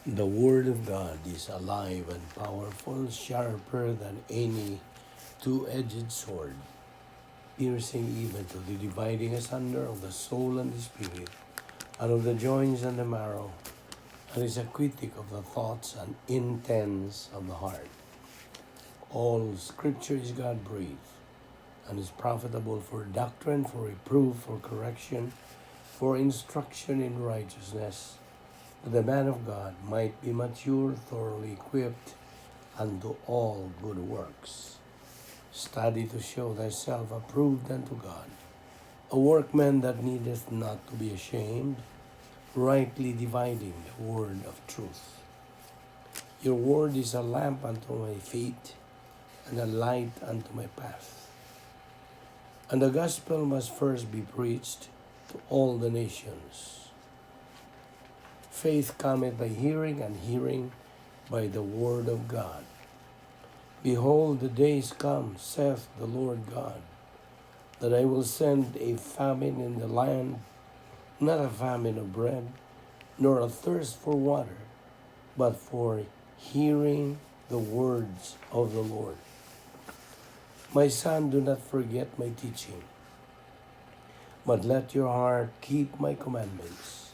The Word of God is alive and powerful, sharper than any two-edged sword, piercing even to the dividing asunder of the soul and the spirit, and of the joints and the marrow, and is a critic of the thoughts and intents of the heart. All Scripture is God-breathed, and is profitable for doctrine, for reproof, for correction, for instruction in righteousness, that the man of God might be mature, thoroughly equipped unto all good works. Study to show thyself approved unto God, a workman that needeth not to be ashamed, rightly dividing the word of truth. Your word is a lamp unto my feet and a light unto my path. And the gospel must first be preached to all the nations. Faith cometh by hearing, and hearing by the word of God. Behold, the days come, saith the Lord God, that I will send a famine in the land, not a famine of bread, nor a thirst for water, but for hearing the words of the Lord. My son, do not forget my teaching, but let your heart keep my commandments.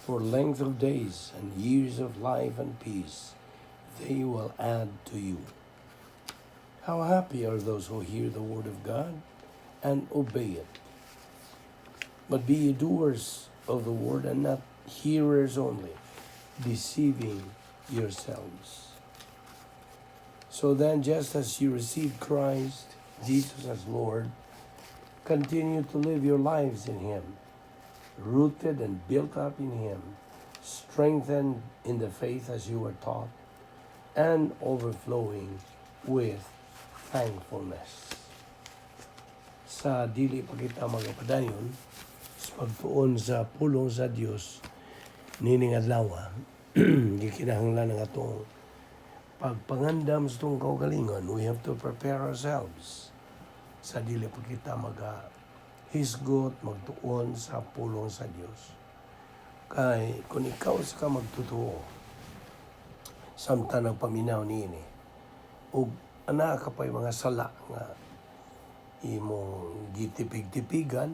For length of days and years of life and peace they will add to you. How happy are those who hear the word of God and obey it. But be ye doers of the word and not hearers only, deceiving yourselves. So then, just as you received Christ Jesus as Lord, continue to live your lives in Him, rooted and built up in Him, strengthened in the faith as you were taught, and overflowing with thankfulness. Sa dili pa kita magapadayon sa pagtuon sa pulong sa Dios nining adlaw, gikinahanglan ang atong pagpangandam sa atong kaugalingon. We have to prepare ourselves sa dili pa kita maga hisgot magtuon sa pulong sa Dios. Kay kung ikaw sa ka magtutuo samtang nagpaminaw niini ug ana ka pa'y mga sala nga imong gitipig-tipigan,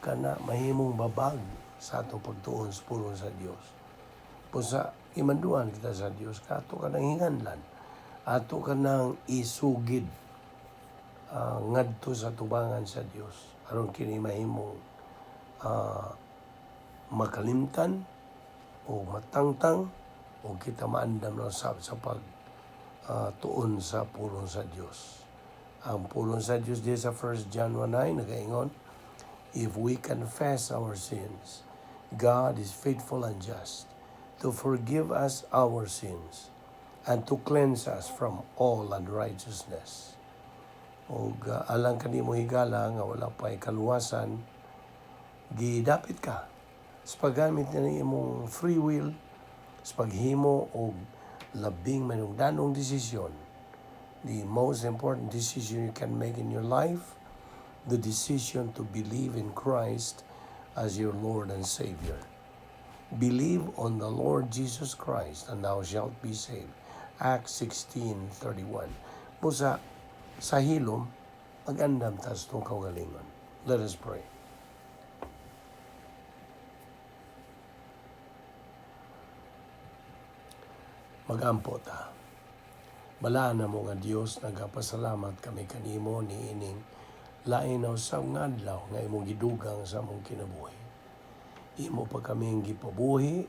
kana mahimong babag sa atong pagtuon sa pulong sa Dios. Busa imanduan kita sa Dios kato ka nang hinganlan, ato ka nang isugid ngadto sa tubangan sa Dios aron kini mahimong makalimtan o matangtang o kita maandam na sa pag tuon sa pulong sa Dios. Ang pulong sa Dios diya sa 1 John 1:9 nagaingon, "If we confess our sins, God is faithful and just to forgive us our sins and to cleanse us from all unrighteousness." Og alang kanimo, higala, nga wala pa kaluwasan, gidapit ka sa paggamit ng imong free will sa paghimo og labing manungdanong desisyon, the most important decision you can make in your life, the decision to believe in Christ as your Lord and Savior. "Believe on the Lord Jesus Christ and thou shalt be saved." Acts 16:31. Busa sa hilom, mag-andam ta sa atong kaugalingon. Let us pray. Magampo ta. Balaan namo nga Dios, nagapasalamat kami kanimo niining lain na usab nga adlaw nga imong gidugang sa among kinabuhi. Imo pa kaming gipabuhi,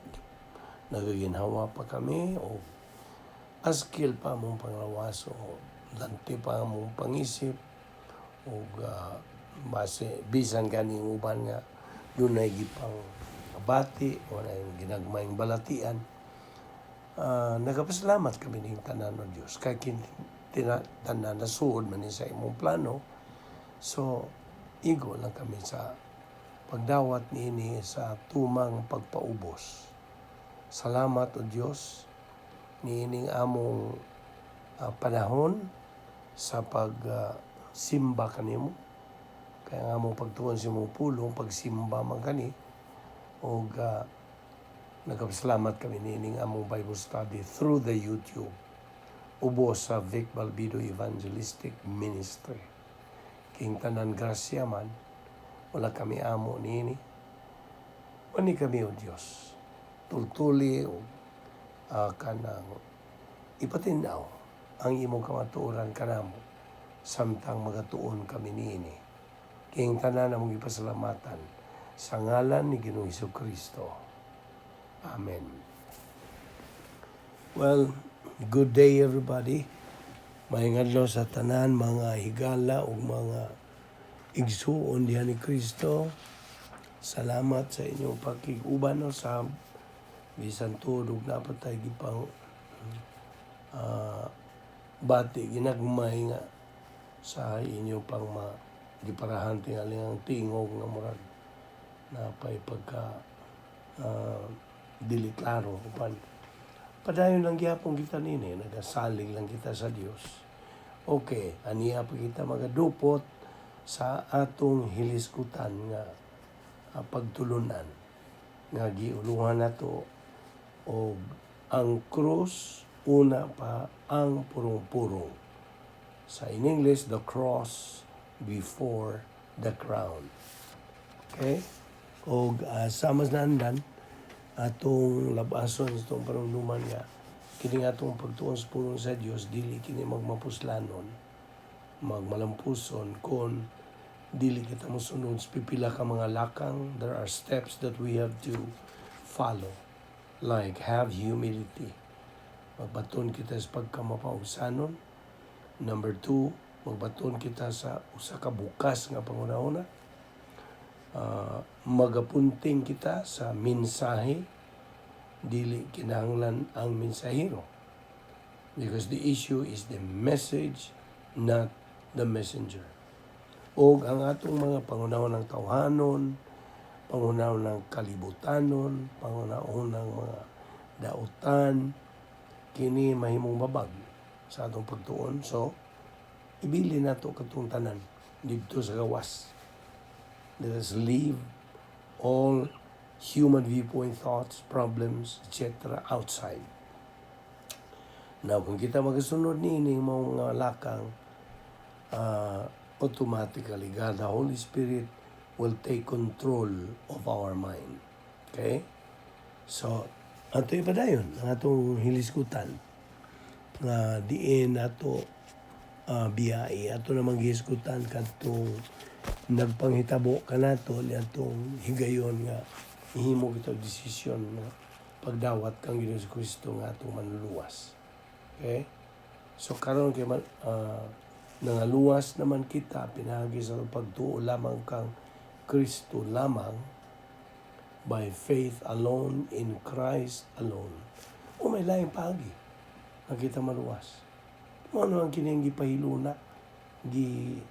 nagaginhawa pa kami o askil pa among panglawas o lanti pa among pangisip o base bisan ganing uban nga dunay gipang bati o na ginagmayng balatian. Nagapasalamat kami ning tanan, o Dios, kay tanan nasuod man ni sa imong plano. So igo lang kami sa pagdawat niini sa tumang pagpaubos. Salamat, o Dios, niining among panahon sa pag simba kanimo, kay ang among pagtuon sa imong pulong pagsimba man kani og Nagpasalamat kami niining among Bible study through the YouTube ubos sa Vic Balbido Evangelistic Ministry. King tanan grasya man, wala kami amo niini. Wani kami, O Dios, tultuli o kanang ipatinaw ang imong kamatuoran kanamo samtang magatuon kami niini. King tanan among ipasalamatan sa ngalan ni Ginoong Kristo. Amen. Well, good day, everybody. Maayong adlaw sa tanan mga higala ug mga igsuon diha ni Kristo. Salamat sa inyong pakig-uban, no, sa bisan tuod ug naa pa tay gipang bati ginagmay nga sa inyo pang ma giparahan tingali ang tingog nga murag napay pagka dili klaro, upan padayon lang gyapon kita nini, nagasalig lang kita sa Dios. Okay, aniya pa kita magadupot sa atong hiliskutan nga pagtulunan nga giuluhan nato og ang krus una pa ang purong-purong. Sa in English, the cross before the crown. Okay? Og sama sa naandan, atong labason sa itong panumduman nga kini nga atong pagtuon sa pulong sa Dios, dili kini magmapuslanon, magmalampuson kon dili kita mosunod sa pipila ka mga lakang. There are steps that we have to follow, like have humility, magbaton kita sa pagkamapaubsanon. Number two, magbaton kita sa usa ka bukas nga panghunahuna. Magapunting kita sa mensahe, dili kinahanglan ang mensahero, because the issue is the message, not the messenger. Og ang atong mga panghunahon ng tawhanon, panghunahon ng kalibutanon, panghunahon ng mga dautan, kini mahimong babag sa atong pagtuon. So ibili nato katong tanan didto sa gawas. Let us leave all human viewpoint, thoughts, problems, etc. outside. Now, kung kita magasunod niini mga lakang, automatically, God, the Holy Spirit, will take control of our mind. Okay? So, ato ipadayon ang atong hiliskutan nga diin ato biyai ato namang gihisgutan kadtong nagpanghitabo kanato ni atong higayon nga himo kita og desisyon nga pagdawat kang Ginoong Kristo nga atong manluluwas. Okay? So karon kay man, nangaluwas naman kita pinaagi sa atong pagtuo lamang kang Kristo lamang, by faith alone, in Christ alone. O may laing paagi nga kita maluwas. Mao ang kining gipahiluna, gi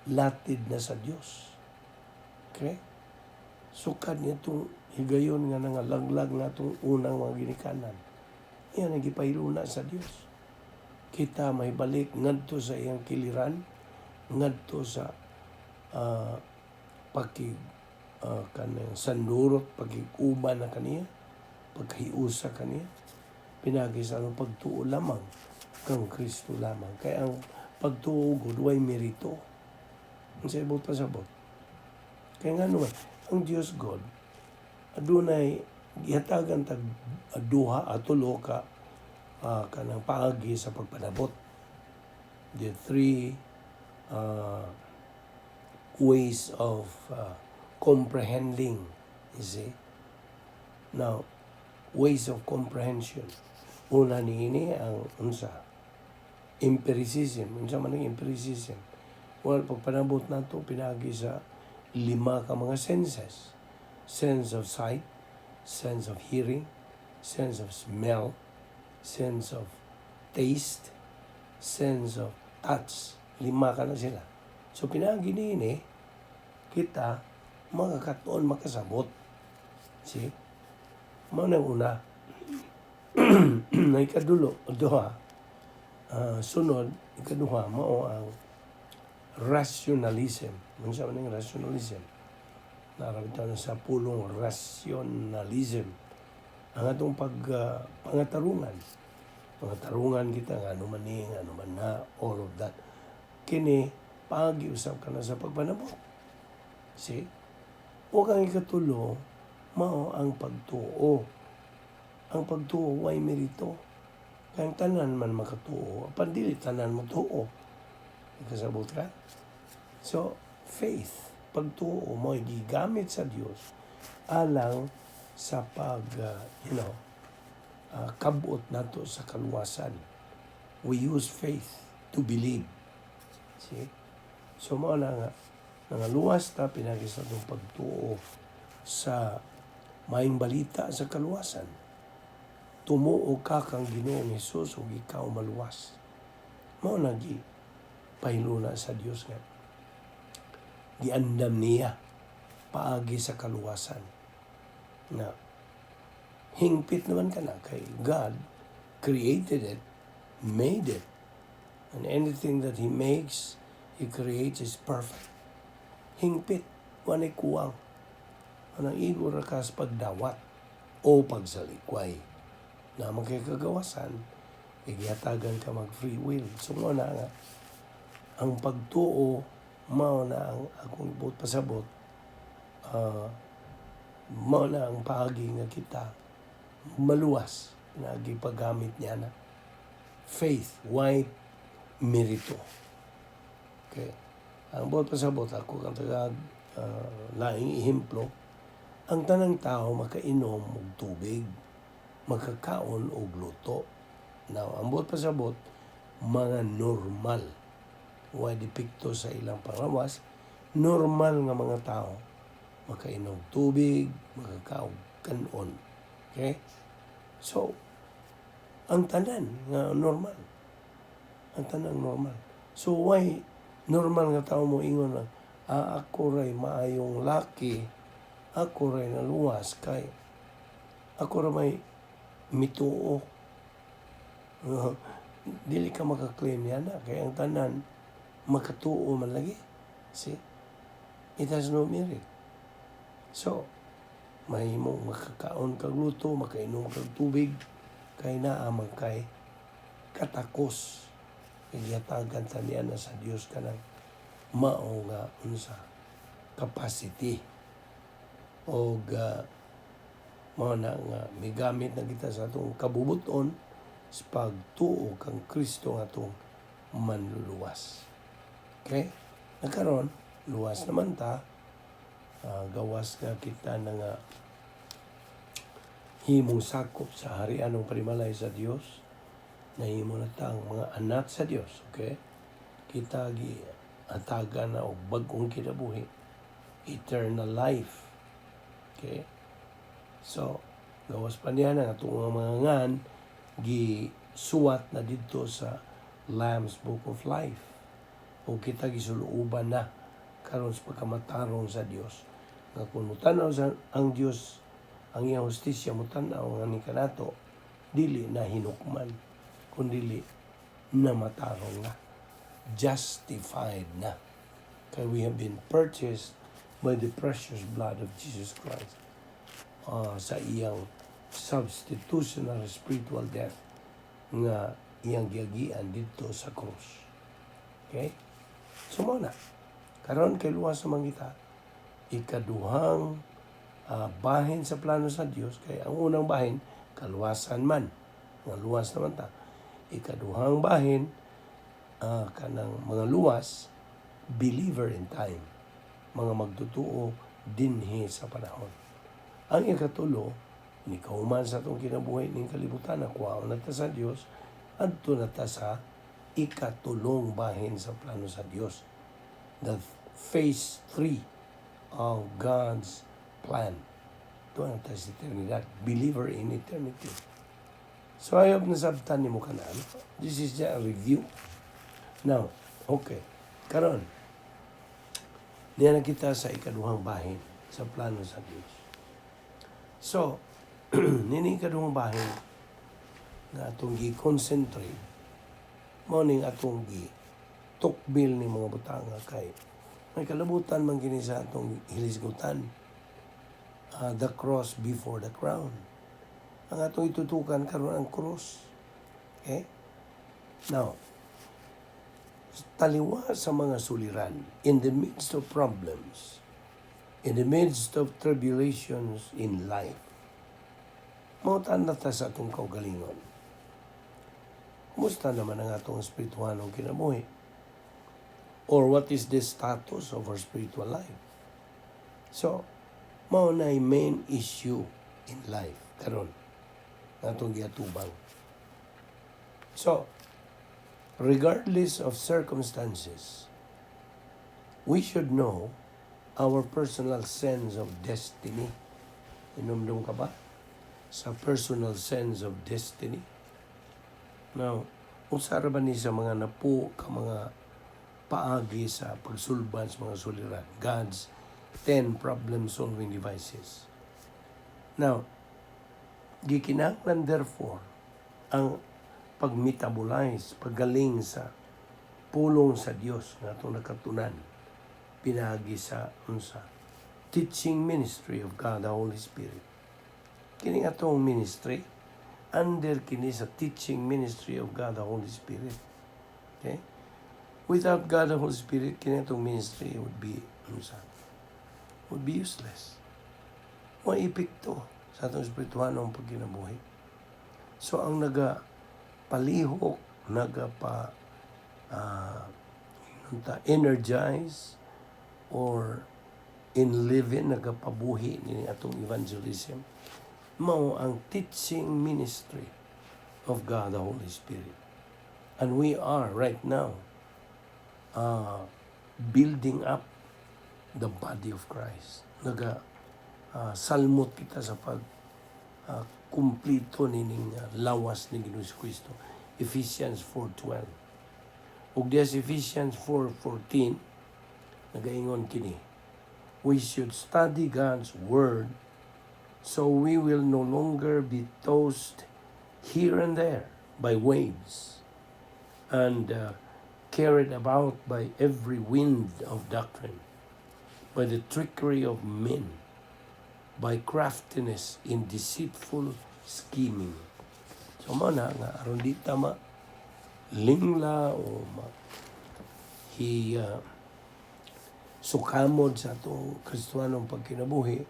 latid na sa Dios. Okay? Sukad nitong higayon nga nangalaglag na itong unang mga ginikanan. Iyan ang gipahiluna sa Dios. Kita may balik ngadto sa iyang kiliran, ngadto sa pakig kanang sandurot, pakig-uban na kaniya, pagkahiusa kaniya, pinagi sa anong pagtuo lamang kang Kristo lamang. Kaya ang pagtuo gud way merito. Ang sa ibot pasabot. Kaya nga naman, ang Diyos God, adunay gihatagan tag duha a tulo ka kanang paagi sa pagpanabot. The three ways of comprehending, you see. Now, ways of comprehension. Una niini ang unsa? Empiricism. Unsa man ang empiricism? Well, pagpanabot nato pinaagi sa lima ka mga senses. Sense of sight, sense of hearing, sense of smell, sense of taste, sense of touch. Lima ka na sila. So pinaagi niini kita makakatuon, makasabot. See? Mao na una. Na ikadulo, duha, sunod, ikaduha, mao ang rationalism. Unsa man ang rationalism? Naa ra bitaw na sa pulong rationalism. Ang atong pag pangatarungan. Pangatarungan kita nga ano man ni, nga ano man na, all of that. Kini, paagi usab kana sa pagpanabot. See? O ang ikatulo, mao ang pagtuo. Ang pagtuo, way merito. Kaya ang tanan man makatuo, apan dili tanan mo tuo. Kasabot ka? So, faith, pagtuo mo gigamit sa Dios alang sa pag, kabot nato sa kaluwasan. We use faith to believe. See? So, mao na nga, nangaluwas ta pinaagi sa atong pagtuo sa maayong balita sa kaluwasan. Tumuo ka kang Ginoong Hesus ug ikaw maluwas. Mao na gi pahiluna sa Dios nga giandam niya paagi sa kaluwasan. Nga hingpit naman ka na kay God created it, made it, and anything that He makes, He creates is perfect. Hingpit, walay kuwang. Anang igo ra ka sa pagdawat o pagsalikway. Na magkakagawasan, gihatagan ka mag free will. So mao na nga, ang pagtuo, mao na ang akong buot pasabot, mao na ang paagi nga kita maluwas na paggamit niya na faith, way merito. Okay. Ang buot pasabot ako kang taga laing ehemplo, ang tanang tao makainom og tubig, makakaon og luto. Now, ang buot pasabot, mga normal. Way depekto sa ilang pangawas, normal nga mga tao makainom tubig, makakaon kanon. Okay? So, ang tanan nga normal. Ang tanan normal. So, why normal nga tao mo ingon na, "Ah, ako ray maayong laki, ako ray naluwas kay ako ra may mituo"? Dili ka makaklaim yan na kay ang tanan makatuo man lagi. See? It has no merit. So, mahimong makakaon kag luto, makainom kag tubig, kay naa man kay katakos. Kay gihatagan ta niya na sa Dios kanang mao nga unsa capacity og mao na nga migamit na kita sa atong kabubuton sa pagtuo kang Kristo nga atong manluluwas. Okay? Nakaron, luwas naman ta, gawas nga kita na nga himong sakop sa harian ng panimalay sa Dios, nahimo na ta ang mga anak sa Dios, okay? Kita gi hatagan na og bag-ong kinabuhi, eternal life. Okay? So, gawas pa niya na atong mga ngan gi suwat na didto sa Lamb's Book of Life. O kita gisuluoban na karon sa pagkamatarong sa Dios. Nga kung mutanaw sa ang Dios ang iyang hustisya, mutanaw nga ni kanato dili na hinukman kundili na matarong na, justified na, kay we have been purchased by the precious blood of Jesus Christ sa iyang substitutionary spiritual death nga iyang giagian didto sa krus. Okay? So mao na. Karon kay luwas naman kita, ikaduhang bahin sa plano sa Dios, kay ang unang bahin kaluwasan man. Nga luwas naman ta. Ikaduhang bahin, kanang mga luwas, believer in time. Mga magtutuo dinhi sa panahon. Ang ikatulo, ni kauman sa atong kinabuhi ning kalibutan, nakuha na ta sa Dios, adto na ta sa ikatulong bahin sa plano sa Dios. The phase 3 of God's plan. Ito ang ta sa eternidad. Believer in eternity. So I hope nasabtan nimo kana. This is just a review. Now, okay. Karon, niya na kita sa ikaduhang bahin sa plano sa Dios. So, nini ikaduhang bahin nga atong gi-concentrate, mao ning atong gi tukbil ni mga butanga kay may kalabutan man kini sa atong hilisgutan. the cross before the crown. Ang atong itutukan karon ang cross. Okay? Now, taliwa sa mga suliran, in the midst of problems, in the midst of tribulations in life, mangutana ta sa atong kaugalingon. Kumusta naman ang atong espirituhanong kinabuhi? Or what is the status of our spiritual life? So, mao na main issue in life karon nga atong giatubang. So, regardless of circumstances, we should know our personal sense of destiny. Hinumdum ka ba sa personal sense of destiny? Now, usa ra ba ni sa mga napo ka mga paagi sa pagsulban sa mga suliran? God's 10 problem-solving devices. Now, gikinahanglan therefore ang pag-metabolize, paggaling sa pulong sa Dios nga atong nakatunan pinaagi sa unsa? Teaching ministry of God the Holy Spirit. Kining atong ministry, under kini sa teaching ministry of God the Holy Spirit. Okay? Without God the Holy Spirit, kini atong ministry would be unsa? Would be useless. Wa epekto sa atong espirituhanong pagkinabuhi. So ang naga palihok, naga pa energize or enliven, nagapabuhi ni atong evangelism, mao ang teaching ministry of God the Holy Spirit. And we are right now building up the body of Christ. Naga salmot kita sa pag kumplito nining lawas ni Ginoong Kristo. Ephesians 4:12. Ug diya sa Ephesians 4:14 nagaingon kini: We should study God's word so we will no longer be tossed here and there by waves and carried about by every wind of doctrine, by the trickery of men, by craftiness in deceitful scheming. So mao na nga aron di ta ma lingla o ma hi sukamod sa atong Kristohanong pagkinabuhi,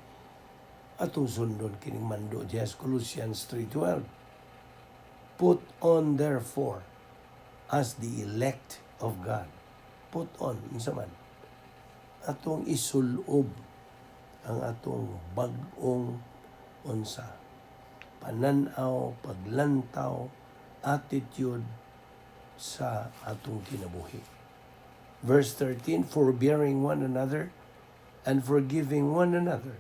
atong sundon kining mando diya sa Colossians 3:12. Put on therefore as the elect of God. Put on, unsa man? Atong isulob ang atong bag-ong unsa? Pananaw, paglantaw, attitude sa atong kinabuhi. Verse 13, forbearing one another and forgiving one another,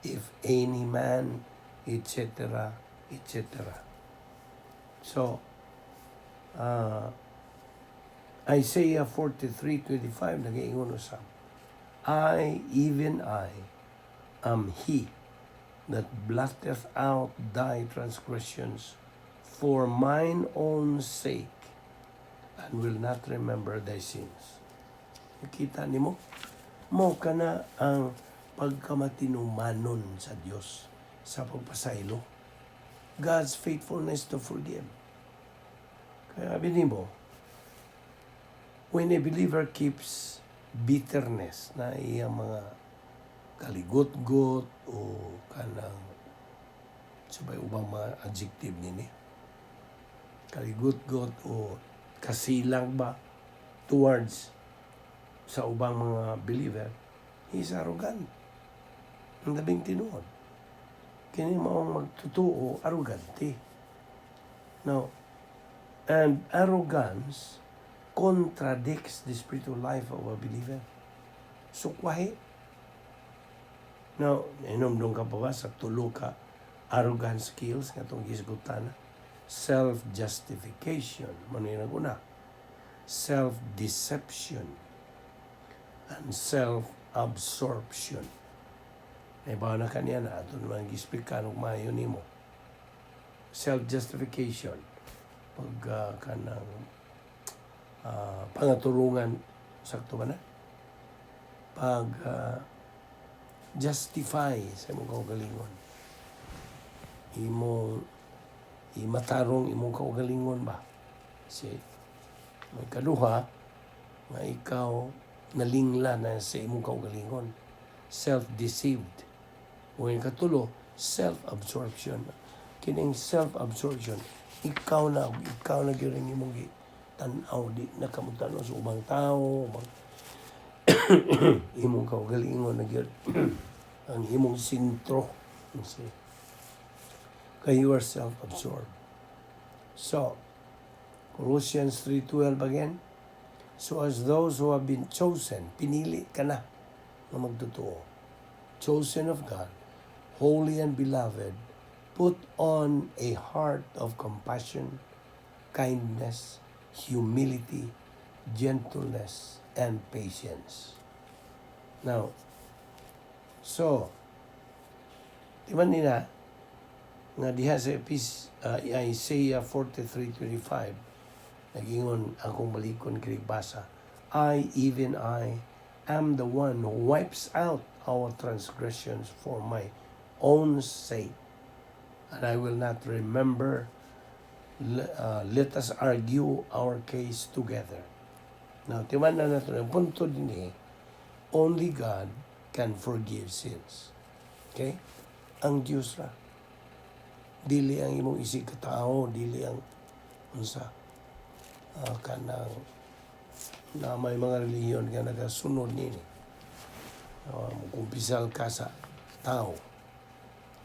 if any man, etc., etc. So, Isaiah 43:25, nag-iingon usab, "I, even I, am He that blotteth out thy transgressions for mine own sake and will not remember thy sins." Nakita nimo? Mao kana ang pagkamatinumanon sa Dios sa pagpasaylo. God's faithfulness to forgive. Kaya sabi nimo, when a believer keeps bitterness na iyang mga kaligot-got o kanang sabay ubang mga adjective nini, kaligot-got o kasilang ba towards sa ubang mga believer, he is arrogant. Ang labing tinuod. Kini maong magtutuo, arrogante. Now, and arrogance contradicts the spiritual life of a believer. Sukwahi. Now, hinumdum ka pa ba sa tulo ka arrogant skills nga itong gisgutan na? Self-justification, mao na una. Self-deception, and self-absorption. Ay ba na kaniya na ato naman gisplikan og maayo nimo. Self-justification, pag kanang pangaturungan, sakto ba na? Pag Justify sa imong kaugalingon. Imong imatarong imong kaugalingon ba? See? May kaduha nga ikaw nalingla na sa imong kaugalingon. Self-deceived. O yung katulo, self-absorption. Kining self-absorption, ikaw na gyud ang imong tan-aw, di na kamutano sa ubang tao, ubang imong kaugalingon na gyud ang imong sentro. You see? Kay you are self-absorbed. So, Colossians 3:12 again, so as those who have been chosen, pinili ka na nga magtotoo, chosen of God, holy and beloved, put on a heart of compassion, kindness, humility, gentleness, and patience. Now, so, di ba nila, nga diha sa Isaiah 43:25, nagingon akong balikon kini basa, "I, even I, am the one who wipes out our transgressions for my own sake, and I will not remember. Let us argue our case together." Now, timan na nato ang punto din eh, only God can forgive sins. Okay? Ang Diyos ra. Dili ang imong isig katao, dili ang unsa kanang na may mga relihiyon nga nagasunod nini. Mukumpisal ka sa tao.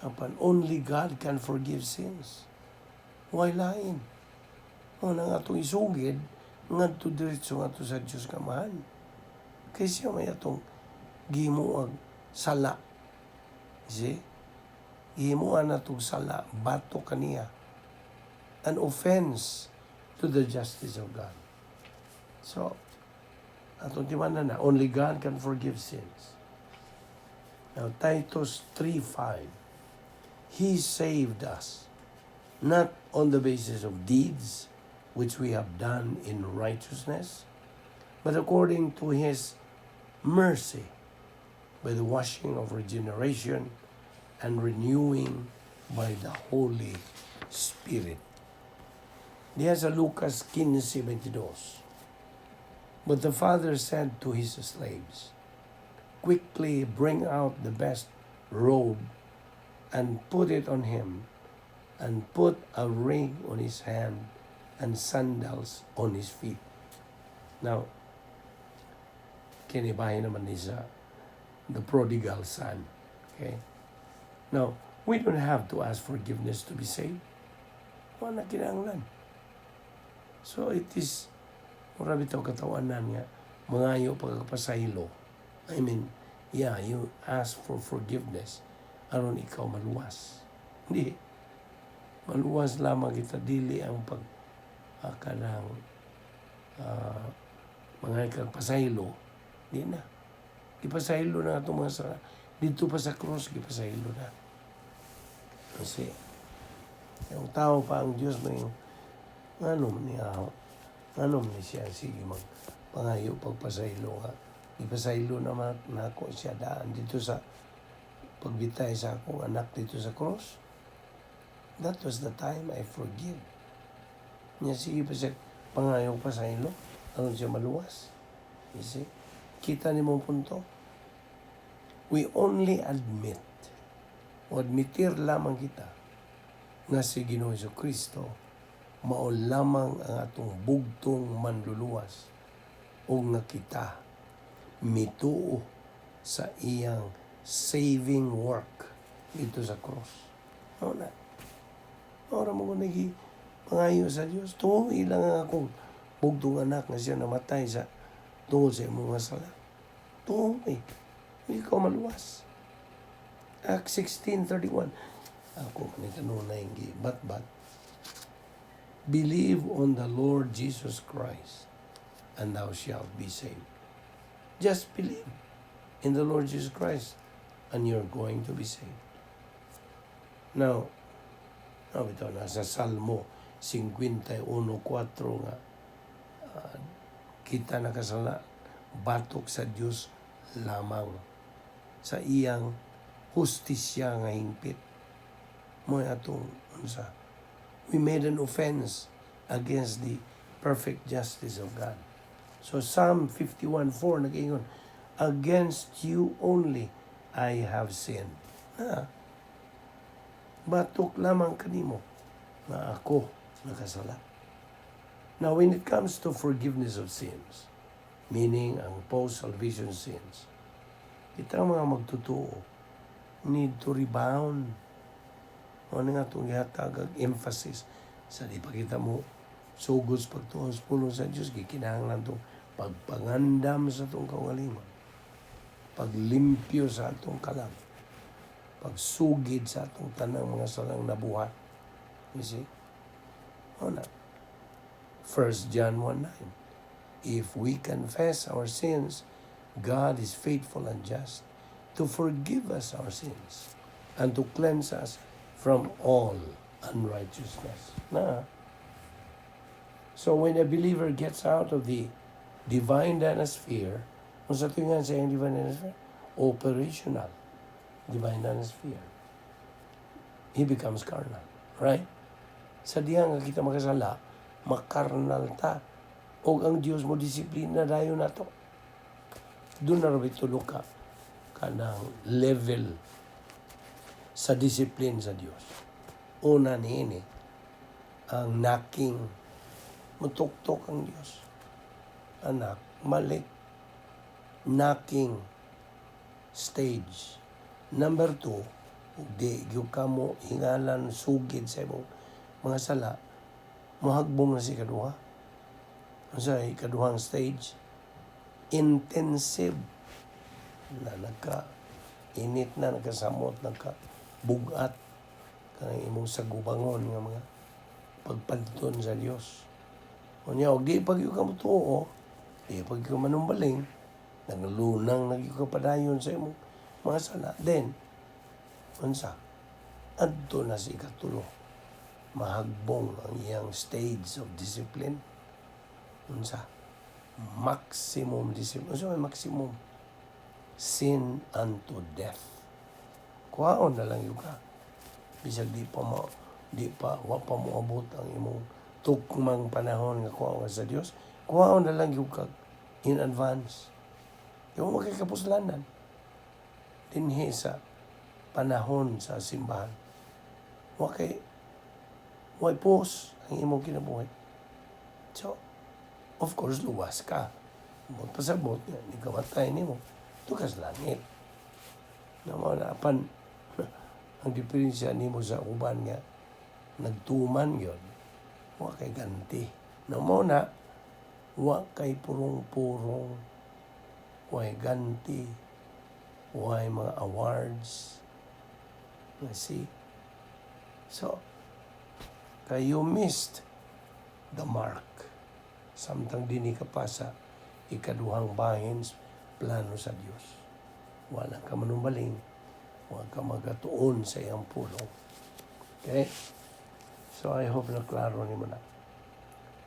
Apan only God can forgive sins. Way lain. O nang atong isugid, ngadto diretso ngadto sa Diyos Amahan. Kay siya may atong gihimuag sala. See? Gihimuan natong sala, batok kaniya. An offense to the justice of God. So, atong timanan na, only God can forgive sins. Now, Titus 3:5, "He saved us, not on the basis of deeds which we have done in righteousness, but according to His mercy, by the washing of regeneration and renewing by the Holy Spirit." Diha sa Lucas 15:22, "But the father said to his slaves, 'Quickly bring out the best robe and put it on him, and put a ring on his hand and sandals on his feet.'" Now, kinibahin naman ni sa the prodigal son. Okay? Now, we don't have to ask forgiveness to be saved. Wala kinahanglan. So it is, mura bitaw katawanan nga, mangayo pagkapasaylo. I mean, yeah, you ask for forgiveness aron ikaw maluwas. Hindi. Maluwas lamang kita, dili ang pag kanang mga kang pasaylo, di na. Gipasaylo na itong mga sa dito pa sa cross, gipasaylo na. Kasi, yung tao pa ang Diyos may ano man niya, ano man siya, sige mag pangayo pagpasaylo ka. Ipasaylo na nako siya daan dito sa pagbitay sa akong anak dito sa cross. That was the time I forgive. Niya sige pa siya pangayo pasaylo aron siya maluwas. You see? Kita ni mo punto? We only admit o admitir lamang kita nga si Ginoong Kristo mao lamang ang atong bugtong manluluwas o nga kita mituo sa iyang saving work dito sa cross. Mao na. Ora mo ko nagi pangayo sa Dios. Tuo ilang ang akong bugtong anak nga siya namatay sa tungod sa imong mga sala. Tuo eh. Ikaw maluwas. Acts 16:31. Ako man kanunay bat-bat. "Believe on the Lord Jesus Christ and thou shalt be saved." Just believe in the Lord Jesus Christ and you're going to be saved. Now, ito nasa Salmo 51.4 nga kita nakasala batok sa Dios lamang. sa iyang hustisya nga hingpit. Mo atong unsa? We made an offense against the perfect justice of God. So Psalm 51:4 nag-ingon, "Against you only I have sinned." Na, batok lamang kanimo nga ako nakasala. Now, when it comes to forgiveness of sins, meaning ang post-salvation sins, kita mga magtotoo need to rebound. Ano nga itong gihatag ang emphasis sa di pa kita mo sugod sa pagtuon sa pulong sa Diyos, gikinahanglan itong pagpangandam sa atong kaugalingon, paglimpyo sa atong kalam, pagsugid sa atong tanang mga salang nabuhat. You see? O na. 1 John 1:9. If we confess our sins, God is faithful and just to forgive us our sins and to cleanse us from all unrighteousness. Na. So when a believer gets out of the divine dynasphere, kung sa tuwing sa iyang divine dynasphere, operational divine dynasphere, he becomes carnal. Right? Sa diha nga kita makasala, makarnal ta. O ang Dios mo disiplina dayon nato. Doon na raw tulo ka kanang level sa discipline sa Dios. Una niini, ang knocking, mutuktok ang Dios. "Anak, malik." Knocking stage. Number two, ug di gyud ka mo hingalan sugid sa imong mga sala, mohagbong na si kaduha. Unsa ikaduhang stage? Intensive na nagka init na, nagkasamot, nagka bugat kanang imong sagubangon nga mga pagpadton sa Dios. Unya og di pag ka motuo, di pag ka manumbaling, naglunang na gyud ka padayon sa imong mga sala, then unsa? Adto na si ikatulo. Mahagbong ang iyang stage of discipline. Unsa? Maximum discipline. Unsa may maximum? Sin unto death. Kuhaon na lang gyud ka. Bisag di pa wa pa mo abot ang imong tukmang panahon nga kuhaon ka sa Dios, kuhaon na lang gyud ka in advance. Di mo makikapuslanan dinhi sa panahon sa simbahan. Wa kay way pus ang imong kinabuhi. So, of course, luwas ka. Mot pasabot nga, ni kamatay nimo, tukas langit. Na mo na apan ang diferensya nimo sa uban nga nagtuman yon, wa kay ganti. Na mo na wa kay purong-purong, way ganti, way mga awards. You see? So, kay you missed the mark. Samtang dinhi ka pa sa ikaduhang bahin, plano sa Dios. Wala ka manumbaling, wa ka magatuon sa iyang pulong. Okay? So I hope na klaro nimo na.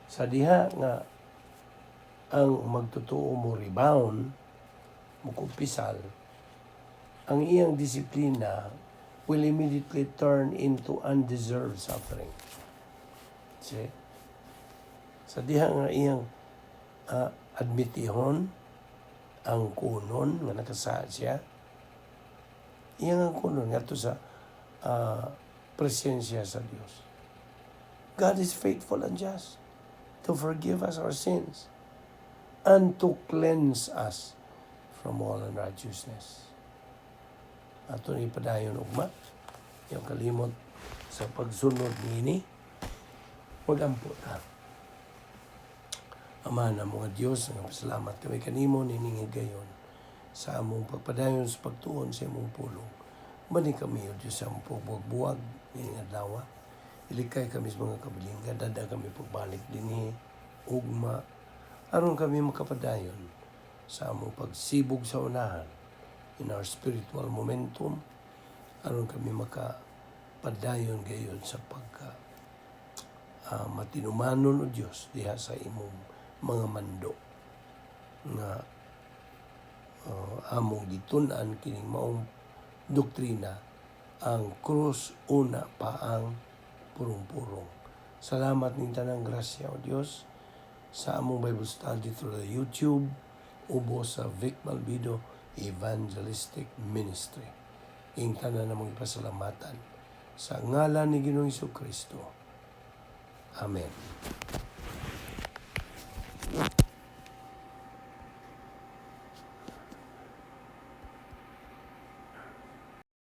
Sa diha nga ang magtotoo mo rebound, mo kumpisal, ang iyang disiplina will immediately turn into undeserved suffering. See? Sa diha nga iyang admitihon ang kunon nga nakasala siya, iyang ang kunon ngadto sa presensya sa Dios. God is faithful and just to forgive us our sins and to cleanse us from all unrighteousness. Ato ni padayon ugma. Yung kalimot sa pagsunod niini, magampo ta. Ama na mga Diyos, nga pasalamat kami kanimo nining higayon sa among pagpadayon sa pagtuon sa imong pulong. Bani kami, O Diyos, sa among pagbuwag nining adlaw. Ilikay kami sa mga kabilingga, dada kami pagbalik dinhi ugma aron kami makapadayon sa among pagsibog sa unahan in our spiritual momentum, aron kami makapadayon gayon sa pagka matinumanon, O Dios, diha sa imong mga mando nga Among gitun-an kining maong doktrina, ang krus una pa ang purong-purong. Salamat ning tanang grasya, O Dios, sa among Bible study through the YouTube ubos sa Vic Malvido Evangelistic Ministry. Ing tanan namong ipasalamatan sa ngalan ni Ginoong Kristo. Amen.